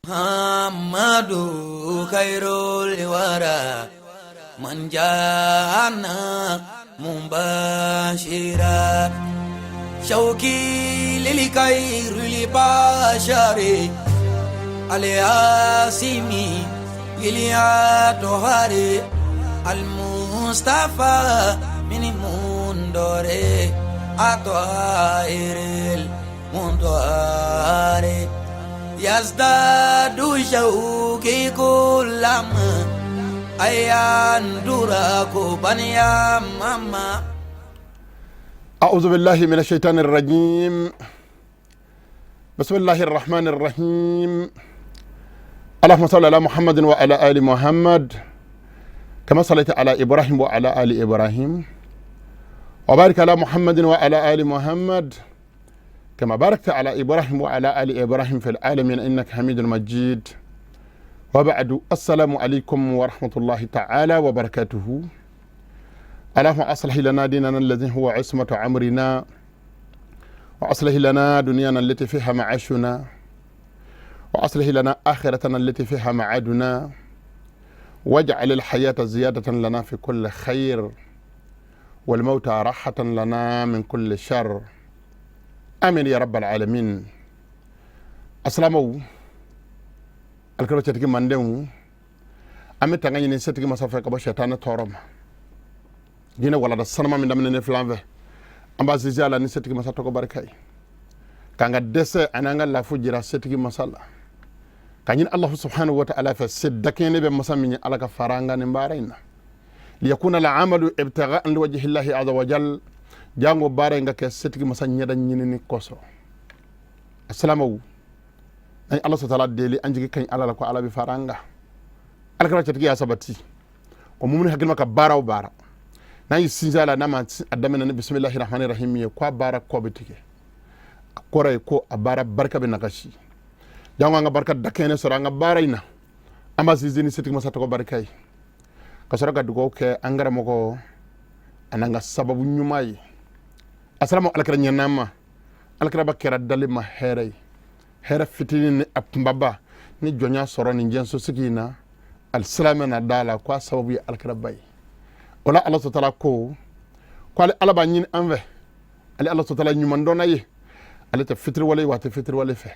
محمد خير الورى من جاءنا مبشرا شوقي للخير البشر الياسمي الأطهر المصطفى من مندر أطائر المنطار يزداد شوقي كلما أيان دراك يا ماما. أعوذ بالله من الشيطان الرجيم. بسم الله الرحمن الرحيم. اللهم صل على محمد وعلى آل محمد كما صليت على إبراهيم وعلى آل إبراهيم، وبارك على محمد وعلى آل محمد كما باركت على إبراهيم وعلى آل إبراهيم في العالمين إنك حميد مجيد. وبعد، السلام عليكم ورحمة الله تعالى وبركاته. اللهم أصلح لنا ديننا الذي هو عصمة أمرنا، وأصلح لنا دنيانا التي فيها معاشنا، وأصلح لنا آخرتنا التي فيها معادنا، واجعل الحياة زيادة لنا في كل خير، والموت راحة لنا من كل شر. آمين يا رب العالمين. السلام alkira cɛtigi mandenw, an bɛ tanga ɲini setigi masa fɛ ka bɔ sɛtanɛ tɔɔrɔ ma. Jinɛ walada sanuma min daminɛ ne filan fɛ, an b'a sinsin a la ni setigi masa tɔgɔ barika ye, k'an ka dɛsɛ ani an ka lafu jira setigi masa la, ka ɲini Alahu subhanahu wa ta'ala fɛ, se dakɛɲɛ bɛ masa min ye, Ala ka fara an ka nin baara in na. Liyakuna la amalu ibtigaan liwajhillahi azza wa jal, jango baara in ka kɛ setigi masa ɲɛda ɲinini kosɔn. Asalamaw, an ye Ala sɔtala deli, an jigi kaɲi Ala la ko Ala bɛ fara an kan. Ala kɛra cɛtigi y'a sabati ko mumuni hakilima ka baara o baara n'a y'i sinsin a la, n'a ma a daminɛ ni bisimilahi rahmani rahim ye, ko a baara kɔ bɛ tigɛ. A kɔrɔ ye ko a baara barika bɛ nagasi. Jango an ka barika dakɛnɛ sɔrɔ an ka baara in na, an b'a sinsin ni setigi masa tɔgɔ barika ye, ka sɔrɔ ka dugawu kɛ an karamɔgɔ an'an ka sababu ɲuman ye. Asalamu alakira ɲɛnama, alakiraba kɛra dali ma hɛrɛ ye, hɛrɛ fitinin ni a kunbaba ni jɔnya sɔrɔ nin diɲɛsosigi in na. Alisilamɛ na da la ko a sababu ye alakiraba ye. O la Ala sɔtala ko ale Ala b'a ɲini an fɛ, ale Ala sɔtala ɲumandɔnna ye, ale tɛ fitiriwale ye wa a tɛ fitiriwale fɛ,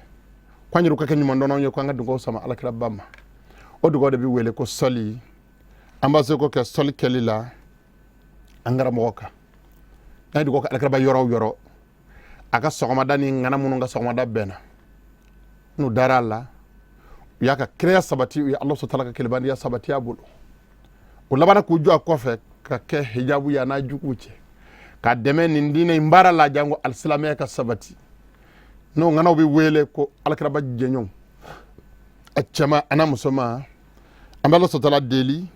ko an yɛrɛ ka kɛ ɲumandɔnnaw ye, ko an ka dugawu sama alakiraba ma. O dugawu de bɛ wele ko sɔli. An b'a se ko kɛ sɔli kɛli la an karamɔgɔ kan. N'a ye dugawu kɛ alakiraba yɔrɔ o yɔrɔ, a ka sɔgɔmada ni ŋana minnu ka sɔgɔmada bɛnna, n'u dara a la, u y'a ka kiraya sabati, u ye Ala sɔtala ka kelebaniya sabati a bolo, o labanna k'u jɔ a kɔfɛ ka kɛ hijabu ye a n'a juguw cɛ, ka dɛmɛ nin diinɛ in baara la, jango alisilamɛya ka sabati. N'o ŋanaw bɛ wele ko alakiraba jɛɲɔgɔnw, a cɛman a n'a musoman. An bɛ Ala sɔtala deli,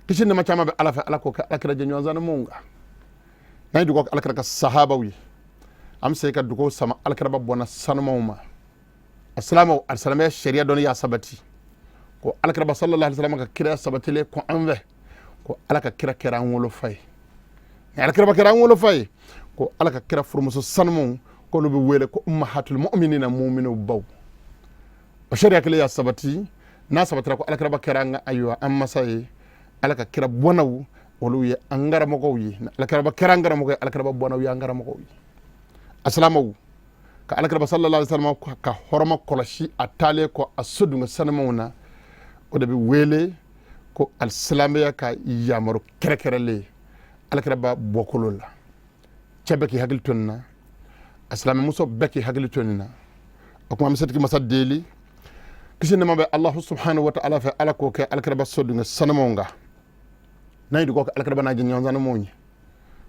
kisi nɛma caman bɛ Ala fɛ, Ala k'o kɛ alakira jɛɲɔgɔn sanumanw kan. N'an ye dugawu kɛ alakira ka sahabaw ye, an bɛ se ka dugawu sama alakiraba bɔnna sanumanw ma. Asilamɛw, alisilamɛya sariya dɔnni y'a sabati ko alakiraba sallallahu alaihi wasallam ka kiraya sabatilen ko an fɛ, ko Ala ka kira kɛra an wolofa ye. Ni alakiraba kɛra an wolofa ye, ko Ala ka kira furumuso sanumanw, k'olu bɛ wele ko ummahatul mu'minina, mu'minw baw. O sariya kelen y'a sabati, n'a sabatira ko alakiraba kɛra an ka, ayiwa, an masa ye, Ala ka kira bɔnnaw, olu ye an karamɔgɔw ye. Alakiraba kɛra an karamɔgɔ ye, alakiraba bɔnnaw ye an karamɔgɔw ye. Asilamaw, ka alakiraba sallallahu alaihi wasallam ka hɔrɔma kɔlɔsi a taalen kɔ a so dunga sanumanw na, o de bɛ wele ko alisilamɛya ka yamaru kɛrɛkɛrɛlen alakiraba bɔkolo la. Cɛ bɛɛ k'i hakili to nin na, a silamɛmuso bɛɛ k'i hakili to nin na. O kuma, an bɛ setigi masa deli, kisi nɛma bɛ Alahu subhanahu wa ta'ala fɛ, Ala k'o kɛ alakiraba so dunga sanumanw kan. N'a ye dugawu kɛ alakiraba n'a jɛɲɔgɔn sanumanw ye,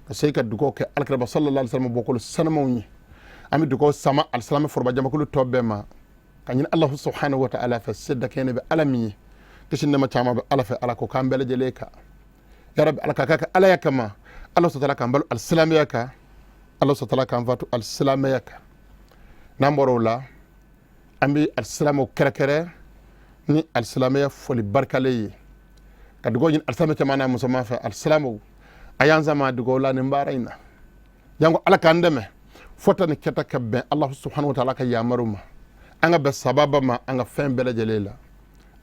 ka se ka dugawu kɛ alakiraba sallallahu alaihi wasallam bɔkolo sanumanw ye, an bɛ dugawu sama alisilamɛ foroba jamakulu tɔ bɛɛ ma, ka ɲini Alahu subhanahu wa ta'ala fɛ, se dakɛnɛ bɛ Ala min ye, kisi nɛma caman bɛ Ala fɛ, Ala ko k'an bɛɛ lajɛlen kan. Ya Rabbi, Ala ka kɛ Ala ya kama, Ala sɔtala k'an balo alisilamɛya kan, Ala sɔtala k'an fatu alisilamɛya kan. N'an bɔra o la, an bɛ alisilamɛw kɛrɛkɛrɛ ni alisilamɛya foli barikalen ye, ka dugawu ɲini alisilamɛ caman n'a musoman fɛ. Alisilamɛw, a y'an sama dugawu la nin baara in na, jango Ala k'an dɛmɛ fɔta ni kɛta ka bɛn Alahu subhanahu wa ta'ala ka yamaru ma. An ka bɛn sababa ma an ka fɛn bɛɛ lajɛlen la.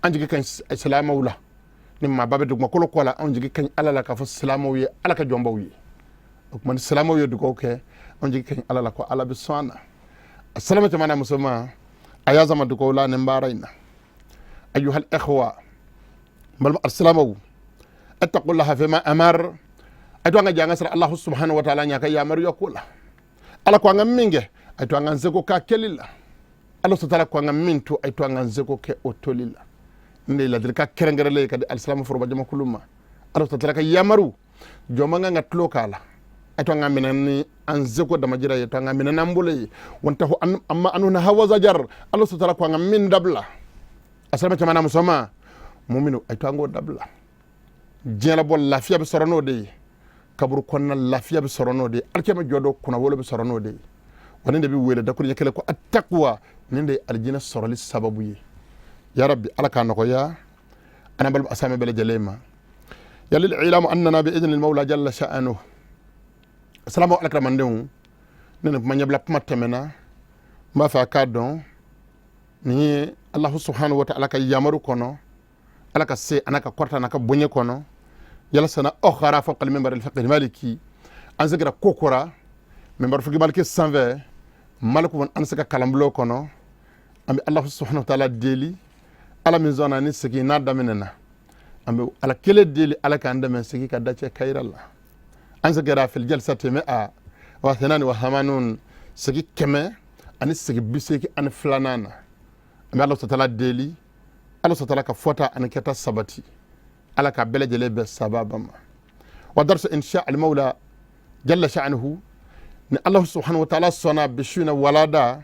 An jigi ka ɲi silamɛw la. Ni maaba bɛ dugumakolo kɔ la, anw jigi ka ɲi Ala la k'a fɔ silamɛw ye Ala ka jɔnbaw ye. O tuma ni silamɛw ye dugawu kɛ, anw jigi ka ɲi Ala la ko Ala bɛ sɔn an na. Silamɛ cɛman n'a musoman, a y'a sama dugawu la nin baara in na. Ayyuhal ikhwa, balima alisilamɛw, ittaqullaha fima amar. A to an ka jɛ an ka siran Alahu subhanahu wa ta'ala ɲɛ a ka yamaruya ko la. Ala ko an ka min kɛ, a to an k'an seko k'a kɛli la. Ala sotala ko an ka min to, a to an k'an seko kɛ o toli la. Nin de ye ladilikan kɛrɛnkɛrɛnlen ye ka di alisilamɛ foroba jamakulu ma. Ala sotala ka yamaru jɔn man kan ka tulo k'a la. A to an ka minɛ ni an seko damajira ye, to an ka minɛ n'an bolo ye. Wantahu amma anhu naha wa zajar. Ala sotala ko an ka min dabila, a silamɛ cɛman n'a musoman muminu, a to an k'o dabila. Diɲɛlabɔ lafiya bɛ sɔrɔ n'o de ye, kaburu kɔnɔna lafiya bɛ sɔrɔ n'o de ye, alikiyama jɔ don kunnawolo bɛ sɔrɔ n'o de ye. Wa nin de bɛ wele dakuruɲɛ kelen ko atakuwa. Nin de ye alijinɛ sɔrɔli sababu ye. Ya rabbi, Ala k'a nɔgɔya an balima asamɛ bɛɛ lajɛlen ma. Yalil ilamu annana bi idhnil mawla jalla sha'anuhu. Salamu alakiramandenw, ne ni kuma ɲɛbila kuma tɛmɛna, n b'a fɛ a k'a dɔn nin ye Alahu subhanahu wa ta'ala ka yamaru kɔnɔ, Ala ka se an'a ka kɔrɔta n'a ka bonya kɔnɔ. Jalasana ukhra fawqa al-minbar al-fiqh maliki, an sigira ko kura minbar fiqh maliki sanfɛ, maliku an se ka kalanbulon kɔnɔ. An bɛ Alahu subhanahu wa ta'ala deli, Ala min sɔnna ni sigi n'a daminɛna, an bɛ Ala kelen deli, Ala k'an dɛmɛ sigi ka dacɛ kayira la. An sigira fil jalsati mi'a wa thanani wa thamanun, sigi 182nan na. An bɛ Ala subhanahu wa ta'ala deli, Ala subhanahu wa ta'ala ka fɔta ani kɛta sabati, Ala ka bɛɛ lajɛlen bɛn sababa ma. Wa darsu insha al mawla jalla sha'nuhu, ni Allah subhanahu wa ta'ala sɔnna, bisuna walada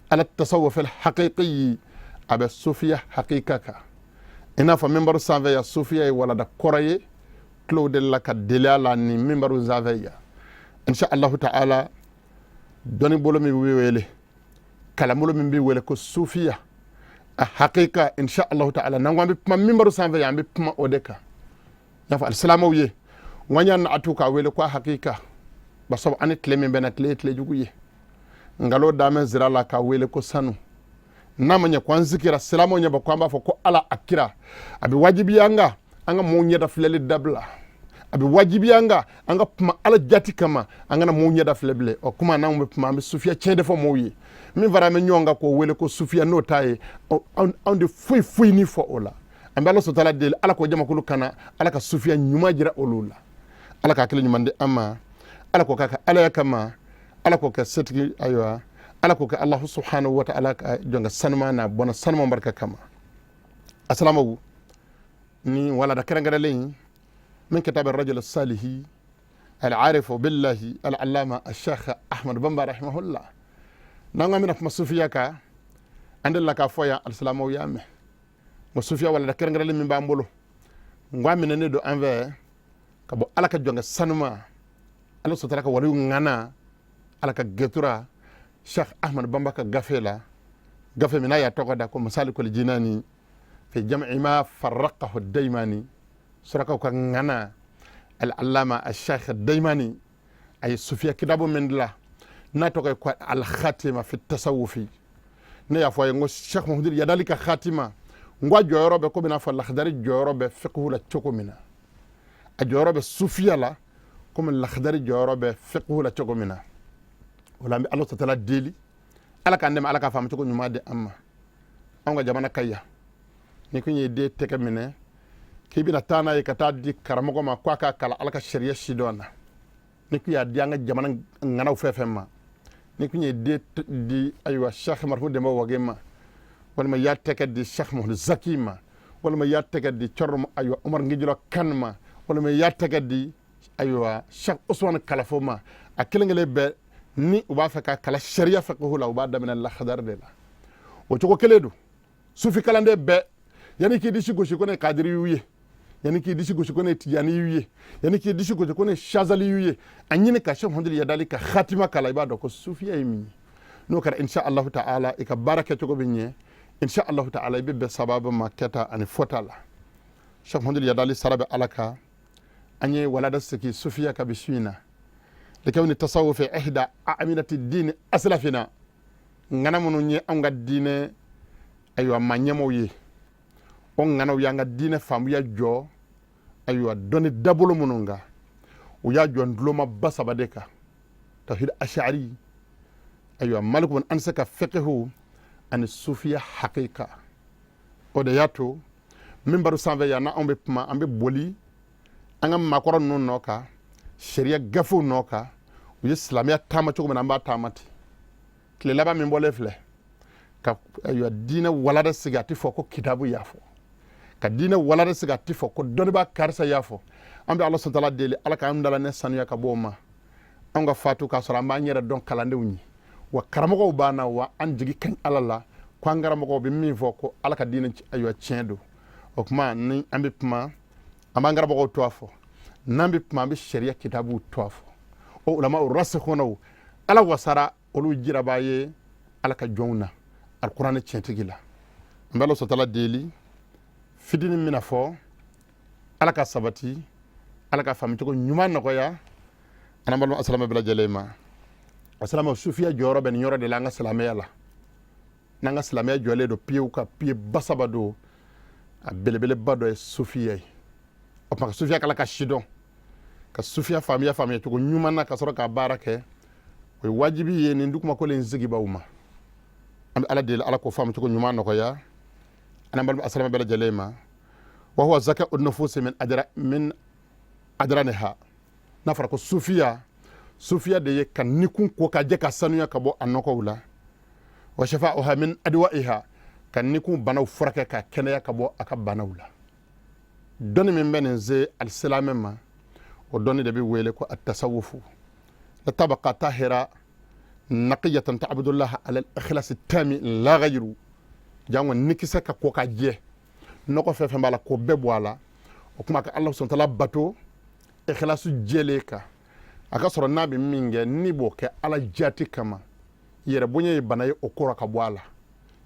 ala tasawuf al haqiqi, a bɛ sufiya hakika kan. I n'a fɔ minbaru sanfɛ ya, sufiya ye walada kɔrɔ ye, tulow delila ka deli a la nin minbaru sanfɛ ya. Insha allahu ta'ala, dɔnni bolo min bɛ wele, kalanbolo min bɛ wele ko sufiya a hakika, insha allahu ta'ala, n'an ko an bɛ kuma minbaru sanfɛ yan, an bɛ kuma o de kan. N y'a fɔ alisilamɛw ye, n ko an y'a natu k'a wele ko a hakika, basabu an ni tile min bɛnna, tile ye tile jugu ye. Nkalon damɛ zira la k'a wele ko sanu. N'a ma ɲɛ ko an sigira silamɛw ɲɛbɔ ko an b'a fɔ ko Ala a kira, a bɛ wajibiya an kan an ka maaw ɲɛda filɛli dabila. A bɛ wajibiya an kan an ka kuma Ala jati kama, an kana maaw ɲɛda filɛ bilen. Ɔ kuma n'anw bɛ kuma, an bɛ sufiya tiɲɛ de fɔ maaw ye. Min fara an bɛ ɲɔgɔn kan k'o wele ko sufiya, n'o t'a ye, anw de foyi foyi ni fɔ o la. An bɛ Ala sɔtala deli, Ala k'o jamakulu kana, Ala ka sufiya ɲuman jira olu la. Ala ka hakili ɲuman di an ma, Ala k'o k'a ka Alaya kama, Ala k'o kɛ setigi, ayiwa, Ala k'o kɛ Alahu subhanahu wa ta'ala ka jɔn ka sanuma n'a bɔnna sanuma barika kama. Asalamaw, ni walada kɛrɛnkɛrɛnlen min kitab ar-rajul salihi al-arif billahi al-allama al-sheikh Ahmad Bamba rahimahullah. N'an ko an bɛna kuma sufiya kan, an delila k'a fɔ yan, alisilamɛw y'a mɛn. N ko sufiya walada kɛrɛnkɛrɛnlen min b'an bolo, n ko a minɛnen don an fɛ ka bɔ Ala ka jɔnkɛ sanuma, Ala sɔtara ka waliw ŋana, Ala ka getura Sheikh Ahmad Bamba ka gafe la, gafe min n'a y'a tɔgɔ da ko Masalikul Jinani fi jam'i ma farraqahu Daimani. Surakaw ka ŋana al-allama al-sheikh Daimani, a ye sufiya kitabu min dilan n'a tɔgɔ ye ko al-khatima fi tasawufi. Ne y'a fɔ a ye n ko Sheikh Muhamadu Yadali ka khatima, n ko a jɔyɔrɔ bɛ komi n'a fɔ lakadari jɔyɔrɔ bɛ fiqhu la cogo min na, a jɔyɔrɔ bɛ sufiya la komi lakadari jɔyɔrɔ bɛ fiqhu la cogo min na. O la an bɛ Ala tatala deli, Ala k'an dɛmɛ, Ala k'a faamu cogo ɲuman di an ma. Anw ka jamana ka yan, ni kun ye den tɛgɛ minɛ k'i bɛna taa n'a ye ka taa di karamɔgɔ ma k'a k'a kalan Ala ka sariya sidɔn na, ni kun y'a di an ka jamana ŋanaw fɛn fɛn ma, ni kun ye den di ayiwa Cheikh Marfu Demba Wage ma, walima i y'a tɛgɛ di Cheikh Mahmoud Zaki ma, walima i y'a tɛgɛ di Cɔrɔ ayiwa Umar Ngijula Kan ma, walima i y'a tɛgɛ di ayiwa Cheikh Ousmane Kalafo ma, a kelen kelen bɛɛ ni u b'a fɛ ka kalan sariya fiqhu la, u b'a daminɛ lahadari de la. O cogo kelen don sufi kalanden bɛɛ. Yanni k'i disi gosi ko ne ye kadiriyu ye, yanni k'i disi gosi ko ne ye tijaniyu ye, yanni k'i disi gosi ko ne ye shazaliyu ye, a ɲini ka Cheikh Muhamadu Yadali ka khatima kalan, i b'a dɔn ko sufiya ye min ye. N'o kɛra, insha allahu ta'ala, i ka baara kɛcogo bɛ ɲɛ. Insha allahu ta'ala, i bɛ bɛn sababu ma kɛta ani fɔta la. Cheikh Muhamadu Yadali sara bɛ Ala kan. An ye walada sigi sufiya ka bi su in na likawni tasawufi ihda a'minati dini aslafina. Ŋana minnu ye anw ka diinɛ, ayiwa, maa ɲɛmaw ye, o ŋanaw y'an ka diinɛ faamuya jɔ, ayiwa, dɔnni dabolo minnu kan, u y'a jɔ dulomaba saba de kan: tawhid ashari, ayiwa, Malik bin Anse ka fiqhu, ani sufiya hakika. O de y'a to minbaru sanfɛ yan na, anw bɛ kuma, an bɛ boli an ka maakɔrɔ ninnu nɔ kan, sariya gafew nɔ kan. U ye silamɛya taama cogo min na, an b'a taama ten. Tile laban min bɔlen filɛ, ka, ayiwa, diinɛ walada sigi, a tɛ fɔ ko kitabu y'a fɔ. Ka diinɛ walada sigi, a tɛ fɔ ko dɔnnibaa karisa y'a fɔ. An bɛ Ala sɔntala deli, Ala k'an dala ne sanuya ka bɔ o ma. An ka fatu k'a sɔrɔ an b'an yɛrɛ dɔn kalandenw ye, wa karamɔgɔw b'an na, wa an jigi ka ɲi Ala la ko an karamɔgɔw bɛ min fɔ ko Ala ka diinɛ, ayiwa, tiɲɛ don. O tuma, ni an bɛ kuma, an b'an karamɔgɔw to a fɔ. N'an bɛ kuma, an bɛ sariya kitabuw to a fɔ. O ulama o rasikhunaw, Ala wasara olu jirabaa ye Ala ka jɔnw na alikuranɛ tiɲɛtigi la. An bɛ Ala sɔtala deli, fitinin min bɛna fɔ, Ala ka sabati, Ala ka faamucogo ɲuman nɔgɔya an balima asilamɛ bɛɛ lajɛlen ma. A silamɛ, sufiya jɔyɔrɔ bɛ nin yɔrɔ de la an ka silamɛya la. N'an ka silamɛya jɔlen don piyew ka piye ba saba don, a belebeleba dɔ ye sufiya ye. O tuma, ka sufiya kala ka sidɔn, ka sufiya faamuya faamuya cogo ɲuman na, ka sɔrɔ k'a baara kɛ, o ye wajibi ye nin dugumakolo in sigibaw ma. An bɛ Ala deli, Ala k'o faamu cogo ɲuman nɔgɔya an balima asilamɛ bɛɛ lajɛlen ma. Wa huwa zaka nufusi min adra min adraniha. N'a fɔra ko sufiya, sufiya de ye ka nikun ko ka jɛ, ka sanuya ka bɔ a nɔgɔw la. Wa shafa'uha min adwa'iha, ka nikun banaw furakɛ, ka kɛnɛya ka bɔ a ka banaw la. Dɔnni min bɛ nin se alisilamɛ ma, o dɔnni de bɛ wele ko atasawufu. La tabaqa tahira naqiyatan ta'budullah ala al-ikhlas tami la ghayru. Jango nikisɛ ka ko ka jɛ, nɔgɔ fɛn fɛn b'a la, k'o bɛɛ bɔ a la. O kuma, ka Ala subhanahu wa ta'ala bato ikhlasu jɛlen kan, a ka sɔrɔ n'a bɛ min kɛ, ni b'o kɛ Ala jati kama. Yɛrɛ bonya ye bana ye, o kɔrɔ ka bɔ a la.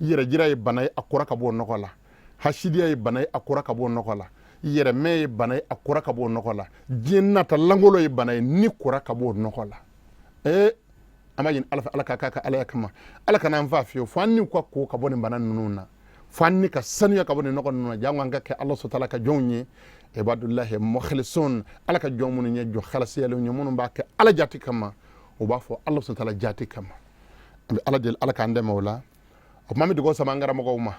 Yɛrɛ jira ye bana ye, a kɔrɔ ka bɔ o nɔgɔ la. Hasidiya ye bana ye, a kɔrɔ ka bɔ o nɔgɔ la. Yɛrɛmɛ ye bana ye, a kɔrɔ ka bɔ o nɔgɔ la. Diɲɛ nata langolo ye bana ye, ni kɔrɔ ka bɔ o nɔgɔ la. Ee, an b'a ɲini Ala fɛ, Ala k'a k'a ka Alaya kama. Ala kana an fa fiyewu fo an ni ka ko ka bɔ nin bana ninnu na, fo an ni ka sanuya ka bɔ nin nɔgɔ ninnu na. Jango an ka kɛ Ala sɔtala ka jɔnw ye, ibadullahi mukhlisun, Ala ka jɔn minnu ye jɔn halasiyalenw ye, minnu b'a kɛ Ala jati kama, u b'a fɔ Ala sɔtala jati kama. An bɛ Ala deli, Ala k'an dɛmɛ o la. O tuma, an bɛ dugawu sama an karamɔgɔw ma,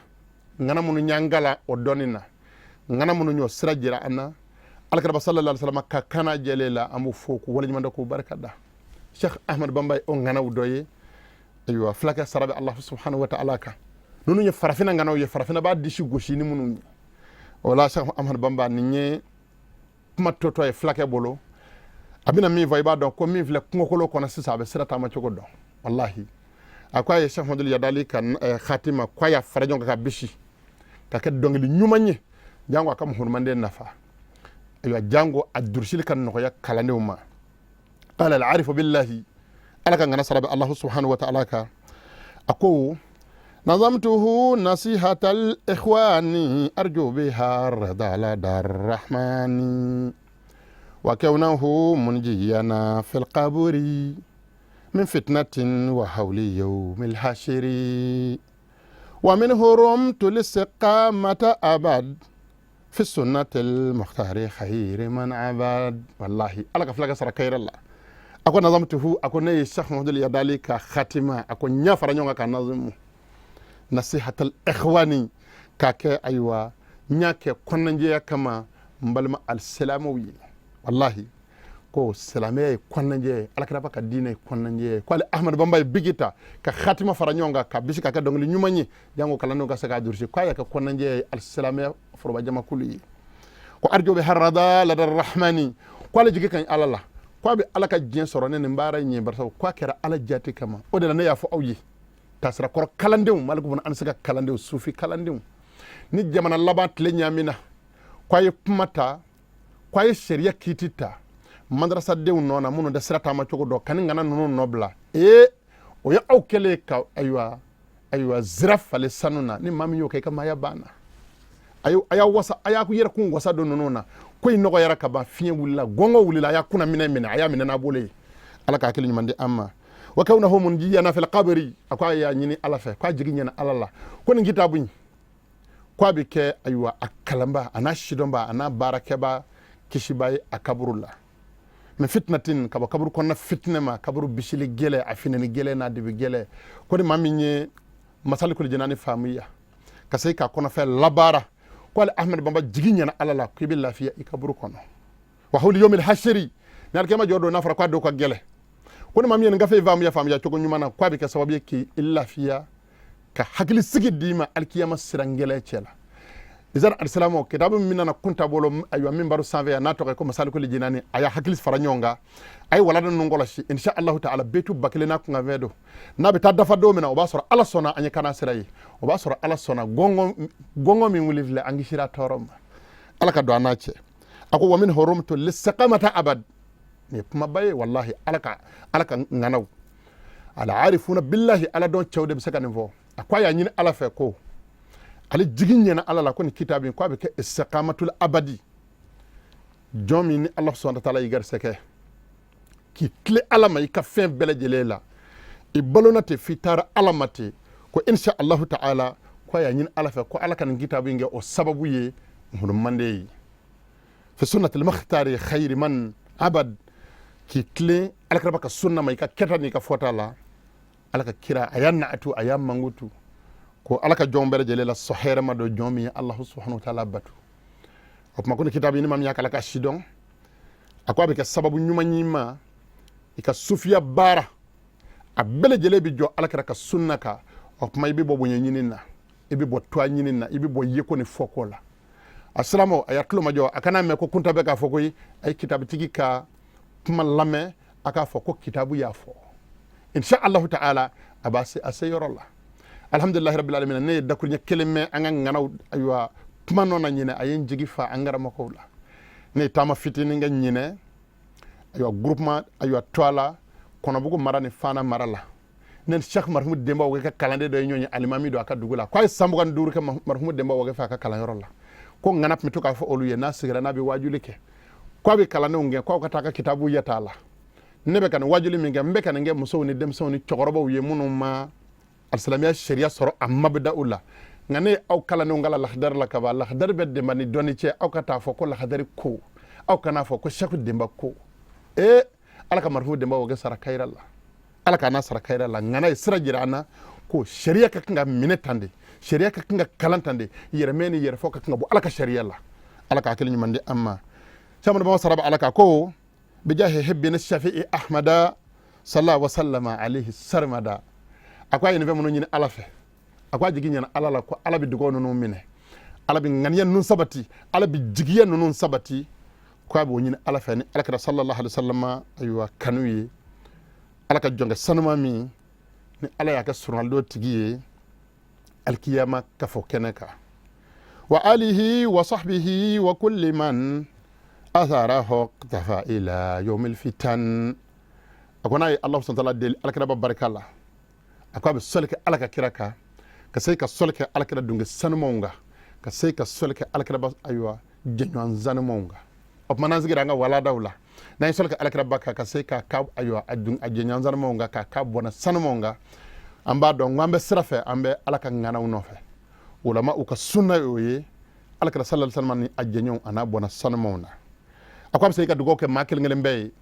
ŋana minnu y'an kalan o dɔnni na, ŋana minnu y'o sira jira an na, alakiraba sallallahu alaihi wasallam ka kana jɛlen la. An b'u fo k'u waleɲuman dɔn, k'u barika da. Cheikh Ahmad Bamba ye o ŋanaw dɔ ye. Ayiwa, fulakɛ sara bɛ Allah subhanahu wa ta'ala kan. Ninnu ye farafinna ŋanaw ye, farafinna b'a disi gosi ni minnu ye. O la, Cheikh Ahmad Bamba, nin ye kuma tɔtɔ ye fulakɛ bolo. A bɛna min fɔ, i b'a dɔn ko min filɛ kungokolo kɔnɔ sisan, a bɛ sira taama cogo dɔn. Walahi, a ko a ye Cheikh Ahmadul Yadali ka khatima ko a y'a fara ɲɔgɔn kan ka bisi ka kɛ dɔnkili ɲuman ye, jango a ka muhurumanden nafa. Ayiwa, jango a durusili ka nɔgɔya kalandenw ma. Qala al-arifu billahi, Ala ka ŋana sara bɛ Allah subhanahu wa ta'ala kan, a ko: nazamtuhu nasihatal ikhwani arju biha rida lada rahmani wa kawnahu munjiyana fil qabri min fitnatin wa hawli yawmil hashiri wa minhu rumtu listiqamata abad fi sunnatil mukhtari khayri man abad. Wallahi, Ala ka filakɛ sara kayira la. A ko nazamtuhu, a ko ne ye Cheikh Mahamadul Yadali ka khatima, a ko n y'a fara ɲɔgɔn kan ka nazimu nasihatal ikhwani k'a kɛ. Ayiwa, n y'a kɛ kɔnɔnajɛya kama n balima alisilamɛw ye. Wallahi, ko silamɛya ye kɔnɔnajɛ ye, alakiraba ka diinɛ ye kɔnɔnajɛ ye. Ko ale Ahmadu Bamba ye bigi ta ka khatima fara ɲɔgɔn kan ka bisi ka kɛ dɔnkili ɲuman ye, jango kalandenw ka se k'a durusi. K'a y'a kɛ kɔnɔnajɛ ye alisilamɛya foroba jamakulu ye. Ko arjo bɛ harada lada rahmani, ko ale jigi ka ɲi Ala la, ko a bɛ Ala ka diɲɛ sɔrɔ ne nin baara in ye, barisa ko a kɛra Ala jati kama. O de la, ne y'a fɔ aw ye, taasirakɔrɔ kalandenw, Maliku bun Anasi ka kalandenw, sufi kalandenw, ni jamana laban tile ɲaamina, ko a ye kuma ta, ko a ye sariya kiiti ta madarasadenw nɔ na, minnu tɛ sira taama cogo dɔn, ka ni ŋana ninnu nɔ bila. Ee, o ye aw kɛlen ka, ayiwa, zira falen sanu na. Ni maa min y'o kɛ, i ka maaya banna. A y'a wasa, a y'a yɛrɛ kun wasa don ninnu na. Ko in nɔgɔyara ka ban, fiɲɛ wulila, gɔngɔ wulila, a y'a kunna minɛ minɛ, a y'a minɛ n'a bolo ye. Ala ka hakili ɲuman di an ma. Wa kawnahu munjiyana fil qabri. A ko a y'a ɲini Ala fɛ, k'a jigi ɲɛna Ala la, ko nin kitabu in, ko a bɛ kɛ, ayiwa, a kalanba, a n'a sidɔnba, a n'a baarakɛba kisiba ye a kaburu la, min fitnatin, ka bɔ kaburu kɔnɔna fitinɛ ma, kaburu bisili gɛlɛ, a finɛni gɛlɛ n'a dibi gɛlɛ. Ko ni maa min ye Masalikul Jinani faamuya ka se k'a kɔnɔfɛn labaara, ko ale Ahmed Bamba jigi ɲɛna Ala la k'i bɛ lafiya i kaburu kɔnɔ. Wa hawli yomil hashiri, ni alikiyama jɔ don, n'a fɔra k'a don ka gɛlɛ, ko ni maa min ye nin gafe in faamuya, faamuya cogo ɲuman na, k'a bɛ kɛ sababu ye k'i lafiya, ka hakili sigi d'i ma alikiyama siran gɛlɛ cɛ la. Izan alisilamɛw, kitabu min nana kunta bolo, ayiwa, min baro sanfɛ yan, n'a tɔgɔ ye ko Masalikul Jinani, a y'a hakili fara ɲɔgɔn kan, a ye walanda ninnu kɔlɔsi. Insha Allahu taala, betu 1000 n'a kunkanfɛn don, n'a bɛ taa dafa don min na, o b'a sɔrɔ Ala sɔnna an ye kana sira ye, o b'a sɔrɔ Ala sɔnna gɔngɔn min wuli filɛ, an kisira tɔɔrɔ ma. Ala ka don an n'a cɛ. A ko wa min hurumtu listiqamata abad. Nin ye kumaba ye wallahi. Ala ka ŋanaw, al-arifuna billahi, Ala dɔn cɛw de bɛ se ka nin fɔ. A ko a y'a ɲini Ala fɛ, ko ale jigi ɲɛna Ala la, ko nin kitabu in, ko a bɛ kɛ istiqamatul abadi. Jɔn min ni Ala subhanahu wa taala y'i garisɛgɛ k'i tile Ala ma i ka fɛn bɛɛ lajɛlen la, i balona ten f'i taara Ala ma ten, ko insha Allahu taala, ko a y'a ɲini Ala fɛ ko Ala ka nin kitabu in kɛ o sababu ye mande ye fi sunnatil makhtari khayri man abad, k'i tilen Alakiraba ka sunna ma i ka kɛta n'i ka fɔta la. Ala ka kira, a y'a naatu, a y'a mankutu ko Ala ka jɔn bɛɛ lajɛlen la sɔn hɛrɛma dɔ, jɔn min ye Alahu subhanahu wa taala batu. O tuma ko ni kitabu ni ma min y'a kala ka sidɔn, a ko a bɛ kɛ sababu ɲuman y'i ma i ka sufiya baara, a bɛɛ lajɛlen bɛ jɔ Ala kira ka sunna kan. O tuma i bɛ bɔ bonya ɲini na, i bɛ bɔ tuwa ɲini na, i bɛ bɔ yeko ni fɔko la. A silamɛw, a y'a tulo majɔ, a kana mɛn ko kunta bɛ k'a fɔ koyi. A ye kitabutigi ka kuma lamɛn, a k'a fɔ ko kitabu y'a fɔ. Insha Allahu taala, a b'a se a se yɔrɔ la. Alhamdulilahi rabbil alamin. Ne ye dakuruɲɛ kelen mɛn an ka ŋanaw, ayiwa, kuma nɔ na ɲinɛ, a ye n jigi fa an karamɔgɔw la. Ne ye taama fitinin kɛ ɲinɛ, ayiwa, groupement, ayiwa, Tuwala, Kɔnɔbugu mara ni Fana mara la. Ne ni Cheikh Marhumu Denba Wage ka kalanden dɔ ye ɲɔgɔn ye, alimami don a ka dugu la, k'a ye san 25 kɛ Marhumu Denba Wage fɛ a ka kalanyɔrɔ la. Ko ŋana tun bɛ to k'a fɔ olu ye, n'a sigira, n'a bɛ wajuli kɛ, k'a bɛ kalandenw kɛ k'aw ka taa ka kitabu yɛta a la. Ne bɛ ka nin wajuli min kɛ, n bɛ ka nin kɛ musow ni denmisɛnw ni cɛkɔrɔbaw ye minnu ma alisilamɛya sariya sɔrɔ a mabida u la. Nka ne ye aw kalandenw kala Lahadari la kaban. Lahadari bɛ Denba ni dɔnni cɛ. Aw ka taa fɔ ko Lahadari ko, aw kana fɔ ko Sɛku Denba ko. Ee, Ala ka Marifu Denba o kɛ sara kayira la, Ala k'a n'a sara kayira la. Ŋana ye sira jira an na ko sariya ka kan ka minɛ tan de, sariya ka kan ka kalan tan de, yɛrɛmɛ ni yɛrɛfɔ ka kan ka bɔ Ala ka sariya la. Ala ka hakili ɲuman di an ma. Caman b'a sara Ala ka ko bijahi hibbina Shafi'i Ahmada sallallahu wa sallama alayhi sarmada. A ko a ye nin fɛn minnu ɲini Ala fɛ, a ko a jigi ɲɛna Ala la ko Ala bɛ dugawu ninnu minɛ, Ala bɛ ŋaniya ninnu sabati, Ala bɛ jigiya ninnu sabati. Ko a b'o ɲini Ala fɛ ni Ala kɛra sallallahu alaihi wasallam, ayiwa, kanu ye, Ala ka jɔnkɛ sanuma min ni Ala y'a kɛ surunalidon tigi ye alikiyama kafo kɛnɛ kan, wa alihi wa sahbihi wa kulli man atharahu iqtafa ila yawmil fitan. A ko n'a ye Ala subhanahu wa ta'ala deli Alakiraba barika la, a ko a bɛ sɔli kɛ Ala ka kira kan, ka se ka sɔli kɛ Alakira dunke sanumanw kan, ka se ka sɔli kɛ Alakiraba, ayiwa, jɛɲɔgɔn sanumanw kan. O tuma n'an sigira an ka waladaw la, n'an ye sɔli kɛ Alakiraba kan, ka se k'a ka, ayiwa, a jɛɲɔgɔn sanumanw kan, k'a ka bɔnna sanumanw kan, an b'a dɔn ko an bɛ sira fɛ, an bɛ Ala ka ŋanaw nɔfɛ. Ulama u ka sunna y'o ye, Alakira sallallahu alaihi wasallam ni a jɛɲɔgɔnw a n'a bɔnna sanumanw na. A ko a bɛ se ka dugawu kɛ maa kelen kelen bɛɛ ye,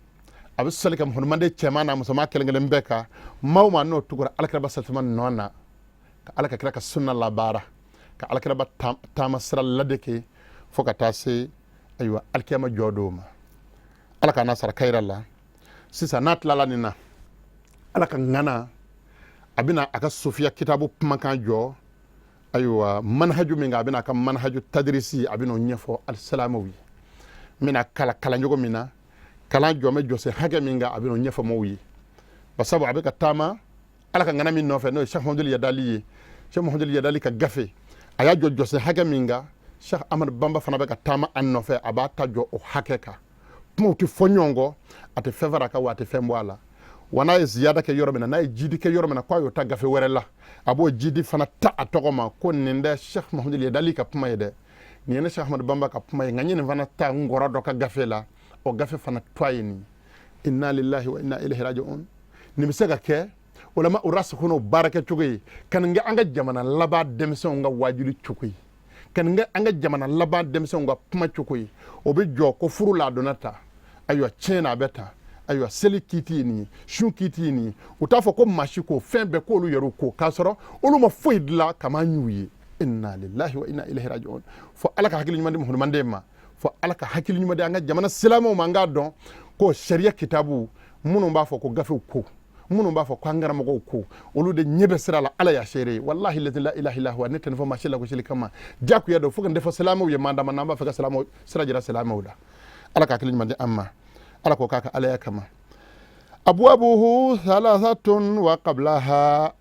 a bɛ sɔli kɛ muhammaden cɛman n'a musoman kelen kelen bɛɛ kan, maa o maa n'o tugura Alakiraba sallallahu alaihi wasallam nɔ na, ka Ala ka kira ka sunna labaara, ka Alakiraba taama sira ladeke fo ka taa se, ayiwa, alikiyama jɔ don ma. Ala k'a n'a sara kayira la. Sisan n'a tilala nin na, Ala ka ŋana, a bɛna a ka sofiya kitabu kumakan jɔ, ayiwa, manhaju min kan, a bɛna a ka manhaju tadirisi, a bɛna o ɲɛfɔ alisilamɛw ye. N bɛna kala kalan cogo min na, kalan jɔ bɛ jɔsen hakɛ min kan, a bɛna o ɲɛfɔ maaw ye. Basabu a bɛ ka taama Ala ka ŋana min nɔfɛ, n'o ye Cheikh Mahamadul Yadali ye, Cheikh Mahamadul Yadali ka gafe, a y'a jɔ jɔsen hakɛ min kan, Cheikh Ahmad Bamba fana bɛ ka taama a nɔfɛ, a b'a ta jɔ o hakɛ kan. Kumaw tɛ fɔ ɲɔgɔn kɔ, a tɛ fɛn fara a kan wa a tɛ fɛn bɔ a la. Wa n'a ye ziyada kɛ yɔrɔ min na, n'a ye jidi kɛ yɔrɔ min na, k'a y'o ta gafe wɛrɛ la, a b'o jidi fana ta a tɔgɔ ma, ko nin tɛ Cheikh Mahamadul Yadali ka kuma ye dɛ, nin ye ne Cheikh Ahmad Bamba ka kuma ye, nka n ye nin fana ta n kɔrɔ dɔ ka gafe la, o gafe fana tɔgɔ ye nin. Inna lillahi wa inna ilayhi raji'un. Nin bɛ se ka kɛ ulama urasikunaw baarakɛcogo ye, ka nin kɛ an ka jamana laban denmisɛnw ka wajuli cogo ye, ka nin kɛ an ka jamana laban denmisɛnw ka kuma cogo ye. O bɛ jɔ ko furu ladonna ta, ayiwa tiɲɛ na a bɛ ta, ayiwa seli kiiti ye nin ye, sun kiiti ye nin ye. U t'a fɔ ko maa si ko fɛn bɛɛ k'olu yɛrɛ ko, k'a sɔrɔ olu ma foyi dilan kama y'u ye. Inna lillahi wa inna ilayhi raji'un. Fo Ala ka hakili ɲuman di musulmanden ma, fo Ala ka hakili ɲuman di an ka jamana silamɛw ma. An k'a dɔn ko sariya kitabu minnu b'a fɔ ko gafew ko, minnu b'a fɔ ko an karamɔgɔw ko, olu de ɲɛ bɛ sira la. Ala y'a seere ye, walahi lazi la ilaha illa huwa. Ne tɛ nin fɔ maa si lagosili kama, jagoya don fo ka nin fɔ silamɛw ye. Mandama n'an b'a fɛ ka silamɛw sira jira silamɛw la. Ala ka hakili ɲuman di an ma, Ala k'o k'a ka alaya kama. Abwabuhu thalathatun wa qablaha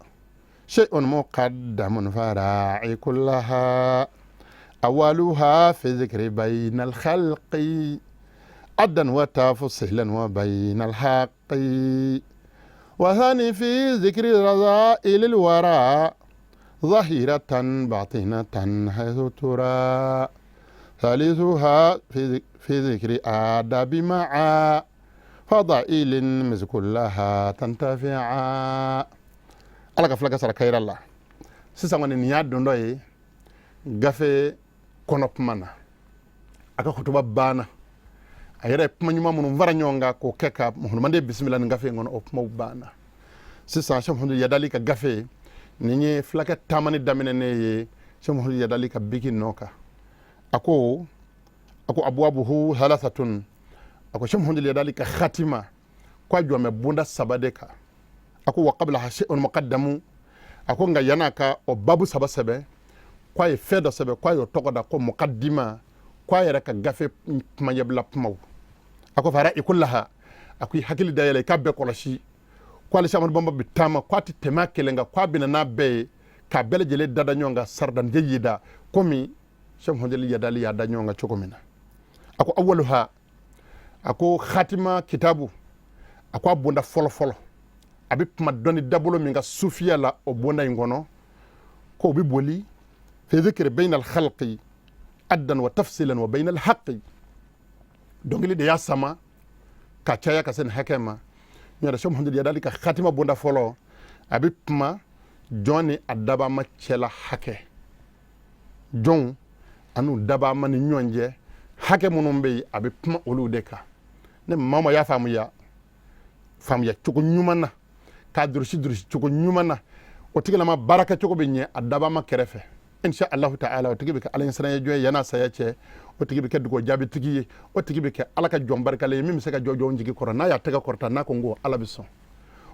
shay'un muqaddamun fara'i kullaha awaluha fi dhikri bayna al-khalqi addan wa tafsilan wa bayna al-haqqi wa thani fi dhikri raza'il al-wara zahiratan batinatan haythu tura thalithuha fi dhikri adabi ma'a fadailin mizkullaha tantafi'a. Ala ka filakɛ sara kayira la. Sisan kɔni nin y'a don dɔ ye gafe kɔnɔ kuma na. A ka kutuba banna, a yɛrɛ ye kuma ɲuman minnu fara ɲɔgɔn kan k'o kɛ ka musulmanden bisimila nin gafe in kɔnɔ, o kumaw banna. Sisan Sɛk Muhamadu Yadali ka gafe nin ye fulakɛ taamani daminɛ ne ye Sɛk Muhamadu Yadali ka biki nɔ kan. A ko abwabuhu thalathatun. A ko Sɛk Muhamadu Yadali ka khatima ko a jɔn bɛ bonda saba de kan. A ko wa qablaha shay'un muqaddamu. A ko nka yan'a ka o babu saba sɛbɛn, ko a ye fɛn dɔ sɛbɛn, ko a y'o tɔgɔ da ko muqaddima, ko a yɛrɛ ka gafe kuma ɲɛbila kumaw. A ko fara'i kullaha. A ko i hakili dayɛlɛ, i k'a bɛɛ kɔlɔsi. Ko ale Amadu Bamba bɛ taama, ko a tɛ tɛmɛ a kelen kan, ko a bɛna n'a bɛɛ ye k'a bɛɛ lajɛlen dada ɲɔgɔn kan sardan jayyida, komi Sɛk Muhamadu Yadali y'a da ɲɔgɔn kan cogo min na. A ko awaluha, a ko khatima kitabu, a ko a bonda fɔlɔ fɔlɔ, a bɛ kuma dɔnni dabolo min ka sufiya la o bonda in kɔnɔ, ko o bɛ boli fi dhikri bayna al-khalqi addan wa tafsilan wa bayna al-haqqi. Dɔnkili de y'a sama ka caya ka se nin hakɛ ma. Ɲɔrɔ Sɛk Muhamadu Yadali ka khatima bonda fɔlɔ, a bɛ kuma jɔn ni a dabama cɛla hakɛ, jɔnw an'u dabama ni ɲɔgɔn cɛ hakɛ minnu bɛ yen, a bɛ kuma olu de kan. Ne maa ma y'a faamuya faamuya cogo ɲuman na, k'a durusi durusi cogo ɲuman na, o tigilama baara kɛcogo bɛ ɲɛ a dabama kɛrɛfɛ, insha Allahu ta'ala. O tigi bɛ kɛ Ala ɲɛsiranɲɛ jɔn ye yan'a saya cɛ, o tigi bɛ kɛ dugawu jaabitigi ye, o tigi bɛ kɛ Ala ka jɔn barikalen ye min bɛ se ka jɔ jɔnw jigi kɔrɔ. N'a y'a tɛgɛ kɔrɔta, n'a ko n ko Ala bɛ sɔn.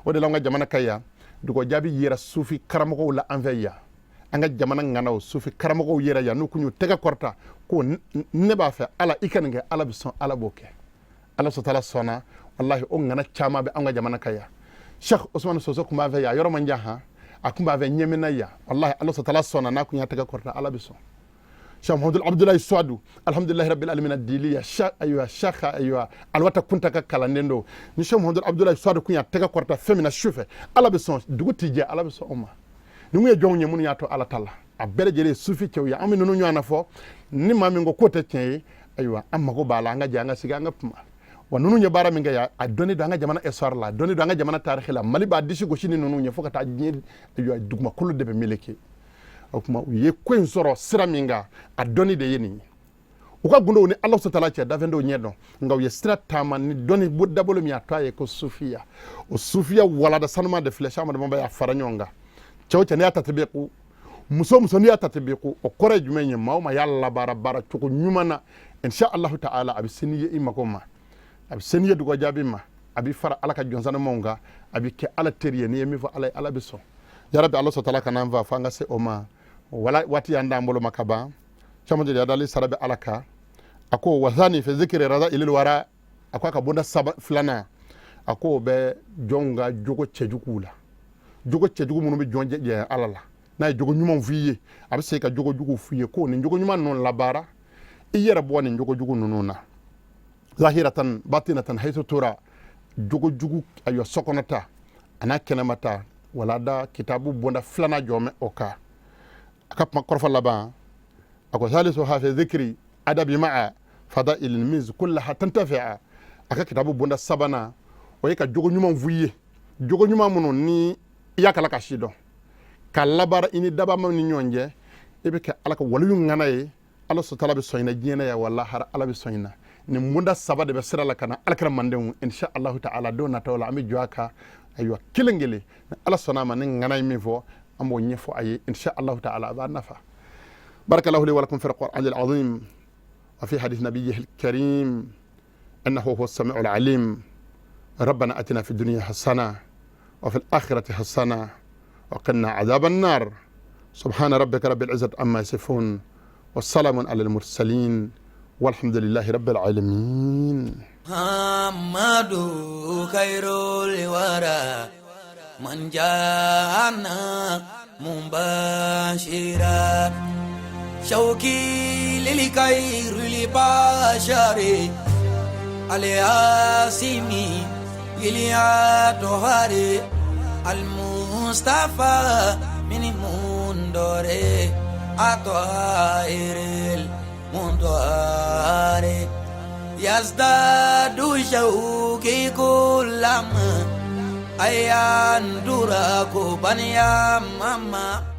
O de la an ka jamana ka yan, dugawu jaabi yera sufi karamɔgɔw la an fɛ yan. An ka jamana ŋanaw, sufi karamɔgɔw yɛrɛ yan, n'u kun y'u tɛgɛ kɔrɔta ko ne b'a fɛ Ala i ka nin kɛ, Ala bɛ sɔn, Ala b'o kɛ. Ala sɔtala sɔnna. Walahi, o ŋana caman bɛ an ka jamana kan yan. Cheikh Ousmane Soso kun b'an fɛ yan, yɔrɔ man jan han, a kun b'an fɛ Ɲɛmina yan. Walahi, Ala sɔtala sɔnna, n'a kun y'a tɛgɛ kɔrɔta, Ala bɛ sɔn. Cheikh Muhamadul Abdoulaye Suadu, alhamdulillahi rabbil alamin, diliya ayiwa Cheikh, ayiwa Alwata Kunta ka kalanden don. Ni Cheikh Muhamadul Abdoulaye Suadu kun y'a tɛgɛ kɔrɔta fɛn min na su fɛ, Ala bɛ sɔn. Dugu ti jɛ, Ala bɛ sɔn o ma. Ninnu ye jɔnw ye minnu y'a to Ala ta la, a bɛɛ lajɛlen ye sufi cɛw ye. An bɛ ninnu ɲɔgɔn na fɔ ni maa min ko k'o tɛ tiɲɛ ye, ayiwa an mago b'a la, an ka jɛ, an ka sigi, an ka kuma. Wa ninnu ye baara min kɛ yan, a dɔnni don an ka jamana histoire la, a dɔnni don an ka jamana tarikhi la. Mali b'a disi gosi ni ninnu ye fo ka taa diɲɛ, ayiwa, dugumakolo de bɛ meleke. O tuma u ye ko in sɔrɔ sira min kan, a dɔnni de ye nin ye. U ka gundow ni Ala sɔtala cɛ, dafɛn dɔw ɲɛ dɔn, nka u ye sira taama ni dɔnni dabolo min, a to a ye ko sufiya. O sufiya walada sanuma de filɛ, Sɛk Amadu Bamba y'a fara ɲɔgɔn kan. Cɛw cɛ n'i y'a tatibiku, muso muso n'i y'a tatibiku, o kɔrɔ ye jumɛn ye? Maa o maa y'a labaara baara cogo ɲuman na, insha Allahu ta'ala, a bɛ se n'i ye i mako ma, a bɛ se n'i ye dugawu jaabi ma, a bɛ fara Ala ka jɔn sanumanw kan, a bɛ kɛ Ala teri ye. N'i ye min fɔ Ala ye, Ala bɛ sɔn. Yarabi, Ala sɔtala ka n'an fa fo an ka se o ma. Wala waati y'an d'an bolo ma ka ban. Sɛk Yadali sara bɛ Ala kan. A ko wasani fi zikri razailil wara. A ko a ka bonda saba filanan, a ko o bɛ jɔnw ka jogo cɛjuguw la, jogo cɛjugu minnu bɛ jɔn jɛ Ala la. N'a ye jogo ɲumanw f'i ye, a bɛ se ka jogo juguw f'i ye, ko nin jogo ɲuman ninnu labaara, i yɛrɛ bɔ nin jogo jugu ninnu na, zahiratan batinatan haythu tura. Jogo jugu, ayiwa, sokɔnɔta a n'a kɛnɛmata. Walada kitabu bonda filanan jɔ mɛ o kan. A ka kuma kɔrɔfɔ laban, a ko salisu hafi zikri adabi ma'a fadailil miz kullaha tantafi'a. A ka kitabu bonda sabanan, o ye ka jogo ɲuman f'i ye. Jogo ɲuman minnu ni i y'a kala ka si dɔn ka labaara i ni dabama ni ɲɔgɔn cɛ, i bɛ kɛ Ala ka waliyu ŋana ye. Ala sɔtala bɛ sɔn i na diɲɛ na yan, wa lahara Ala bɛ sɔn i na. Nin bonda saba de bɛ sira la ka na alakira mandenw. Insha Allahu ta'ala, don nataw la an bɛ jɔ a kan. Ayiwa, kelen kelen, ni Ala sɔnna a ma, ni ŋana ye min fɔ, an b'o ɲɛfɔ a ye. Insha Allahu ta'ala, a b'a nafa. Barakallahu li wa lakum fi al-Qur'an al-azim wa fi hadith nabiyyihi al-karim innahu huwa as-sami'u al-alim. ربنا أتنا في الدنيا حسنة وفي الآخرة حسنة وقنا عذاب النار. سبحان ربك رب العزة عما يصفون والسلام على المرسلين والحمد لله رب العالمين. محمد خير الورى من جاءنا مبشرا شوقي للخير البشر الياسمي الطهار المصطفى من مندور أطائر المنطار يزداد شوقي كلما أيان دراكو بنيا ماما.